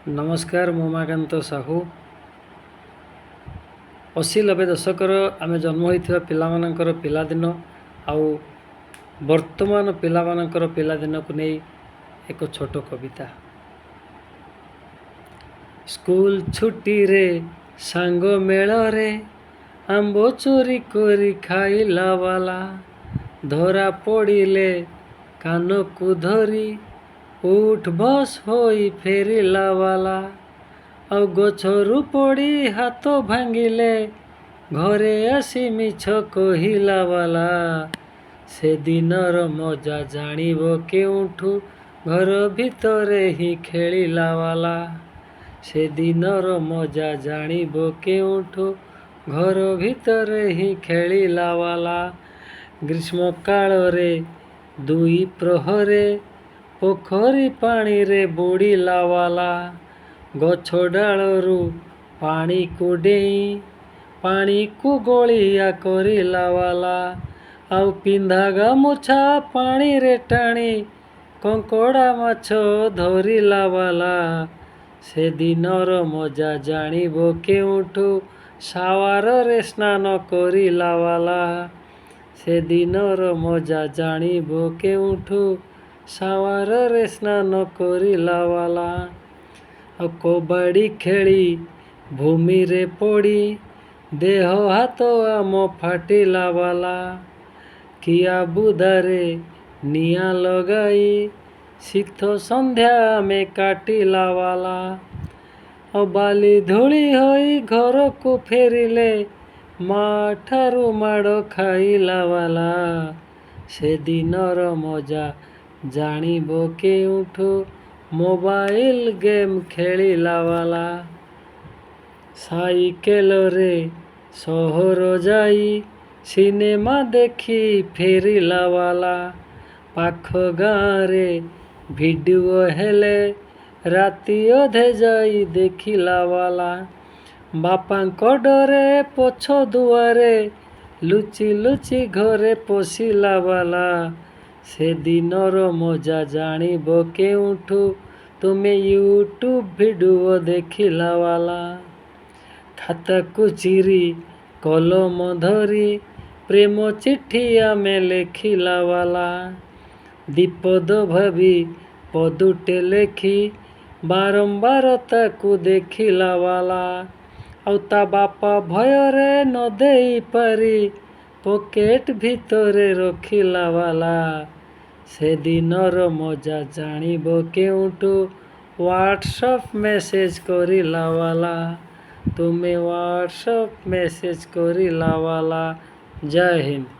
ନମସ୍କାର, ମୁଁ ଉମାକାନ୍ତ ସାହୁ। 80-90 ଦଶକର ଆମେ ଜନ୍ମ ହୋଇଥିବା ପିଲାମାନଙ୍କର ପିଲାଦିନ ଆଉ ବର୍ତ୍ତମାନ ପିଲାମାନଙ୍କର ପିଲାଦିନକୁ ନେଇ ଏକ ଛୋଟ କବିତା। ସ୍କୁଲ ଛୁଟିରେ ସାଙ୍ଗ ମେଳରେ ଆମ୍ବ ଚୋରି କରି ଖାଇଲା ବାଲା, ଧରା ପଡ଼ିଲେ କାନକୁ ଧରି ଉଠ ବସ ହୋଇ ଫେରିଲା ବାଲା, ଆଉ ଗଛରୁ ପଡ଼ି ହାତ ଭାଙ୍ଗିଲେ ଘରେ ଆସି ମିଛ କହିଲା ବାଲା, ସେଦିନର ମଜା ଜାଣିବ କେଉଁଠୁ, ଘର ଭିତରେ ହିଁ ଖେଳିଲା ବାଲା। ସେଦିନର ମଜା ଜାଣିବ କେଉଁଠୁ, ଘର ଭିତରେ ହିଁ ଖେଳିଲା ବାଲା। ଗ୍ରୀଷ୍ମ କାଳରେ ଦୁଇ ପ୍ରହରେ ପୋଖରୀ ପାଣିରେ ବୁଡ଼ିଲା ବାଲା, ଗଛ ଡାଳରୁ ପାଣିକୁ ଡେଇଁ ପାଣିକୁ ଗୋଳିଆ କରିଲା ବାଲା, ଆଉ ପିନ୍ଧା ଗାମୁଛା ପାଣିରେ ଟାଣି କଙ୍କଡ଼ା ମାଛ ଧରିଲା ବାଲା, ସେଦିନର ମଜା ଜାଣିବ କେଉଁଠୁ, ସାୱାରରେ ସ୍ନାନ କରିଲା ବାଲା। ସେଦିନର ମଜା ଜାଣିବ କେଉଁଠୁ, ସାୱାରରେ ସ୍ନାନ କରିଲା ବାଲା। ଆଉ କବାଡ଼ି ଖେଳି ଭୂମିରେ ପଡ଼ି ଦେହ ହାତ ଆମ ଫାଟିଲା ବାଲା, କିଆ ବୁଦାରେ ନିଆଁ ଲଗାଇ ଶୀତ ସନ୍ଧ୍ୟା ଆମେ କାଟିଲା ବାଲା, ଆଉ ବାଲି ଧୂଳି ହୋଇ ଘରକୁ ଫେରିଲେ ମା ଠାରୁ ମାଡ଼ ଖାଇଲା ବାଲା, ସେଦିନର ମଜା ଜାଣିବ କେଉଁଠୁ, ମୋବାଇଲ ଗେମ୍ ଖେଳିଲା ବାଲା। ସାଇକେଲରେ ସହର ଯାଇ ସିନେମା ଦେଖି ଫେରିଲା ବାଲା, ପାଖ ଗାଁରେ ଭିଡ଼ିଓ ହେଲେ ରାତି ଅଧେ ଯାଇ ଦେଖିଲା ବାଲା, ବାପାଙ୍କ ଡରେ ପଛ ଦୁଆରେ ଲୁଚି ଲୁଚି ଘରେ ପଶିଲା ବାଲା, ସେଦିନର ମଜା ଜାଣିବ କେଉଁଠୁ, ତୁମେ ୟୁଟ୍ୟୁବ ଭିଡ଼ିଓ ଦେଖିଲା ବାଲା। ଖାତାକୁ ଚିରି କଲମ ଧରି ପ୍ରେମ ଚିଠି ଆମେ ଲେଖିଲା ବାଲା, ଦିପଦ ଭାବି ପଦୁଟେ ଲେଖି ବାରମ୍ବାର ତାକୁ ଦେଖିଲା ବାଲା, ଆଉ ତା ବାପା ଭୟରେ ନ ଦେଇପାରି ପକେଟ ଭିତରେ ରଖିଲା ବାଲା, ସେଦିନର ମଜା ଜାଣିବ କେଉଁଠୁ, ହ୍ୱାଟ୍ସଅପ୍ ମେସେଜ କରିଲା ବାଲା। ତୁମେ ହ୍ୱାଟ୍ସଅପ୍ ମେସେଜ କରିଲା ବାଲା। ଜୟ ହିନ୍ଦ।